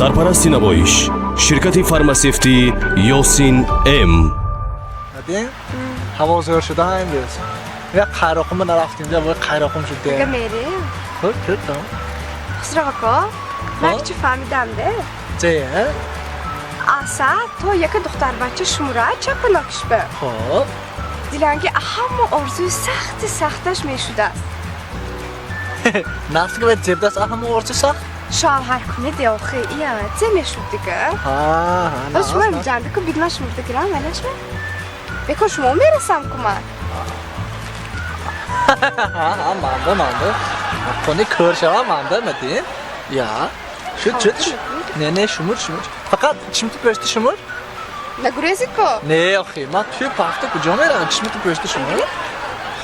Сарпарасти намоиш ширкати фармасевтии Ёсин М. Надин, ҳаво зӯр шуда имрӯз. Як қайроқума нарафтем, вой, қайроқум шуд. Ага, мерем. Хуб, шуд, тамом. Хусрав ако, ман чӣ фаҳмидам де. Зе? Асад то яка духтарбача шумура чапанокишба. Хуб. Диланги ҳама орзуи сахти сахташ мешудааст. Нафтига вай зебдаст, ҳама орзуи сахт? Шавҳар кунед, охи, ия зе мешуд дига. Ҳа, ҳа. Шумо ҷандаку бид, ман шумурда гирам, валашма. Бекор шумо мерасам ку ман. Ҳа, манда, манда. Кони кӯр шавам, манда, Надин. Я. Шуд, шуд. Не, не, шумур, шумур. Фақат чишмиту пӯшти шумур. Нагурези ко? Не, охи, ман туи пахта куҷо меравам? Чишмиту пӯшти шумур.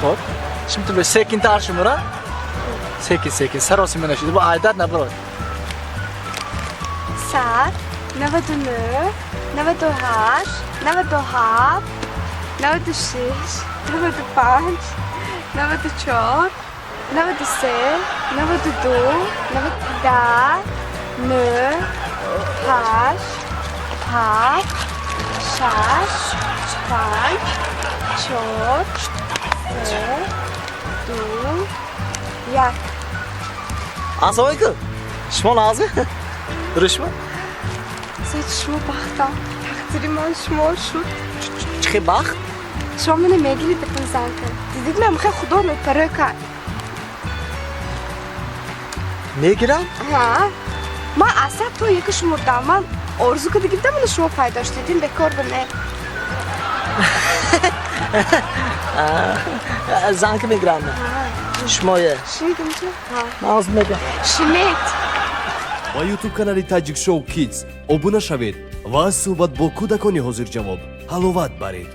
Хуб. Чишмиту пӯшти секинтар шумура. Секин, секин, саросима нашуд. Бо айдат набарод. 100, 99, 98, 97, 96, 95, 94, 93, 92, 90, 9, 8, 7, 6, 5, 4, 3, 2, 1. Ассалому алайкум. Шумо нағзӣ? Дурустми? Зоти шумо бахтам. Тақдири ман шумо шуд. Чӣ хел бахт? Шумо мана мегирид занка. Дидид, ман мехоҳ худо нопарӯ кард. Мегирам? Ҳа. Ман асад то яка шумурдам. Ман орзу карда гирдам, мана шумо пайдо шудед. Бекор ба не. Занка мегирам. Шумое. Шунидам чӣ? Ҳа. Ман ҳозир мегирам. Шинед. Ба Ютуб канали Таҷик Шоу Кидс обуна шавед ва аз суҳбат бо кӯдакони ҳозирҷавоб ҳаловат баред.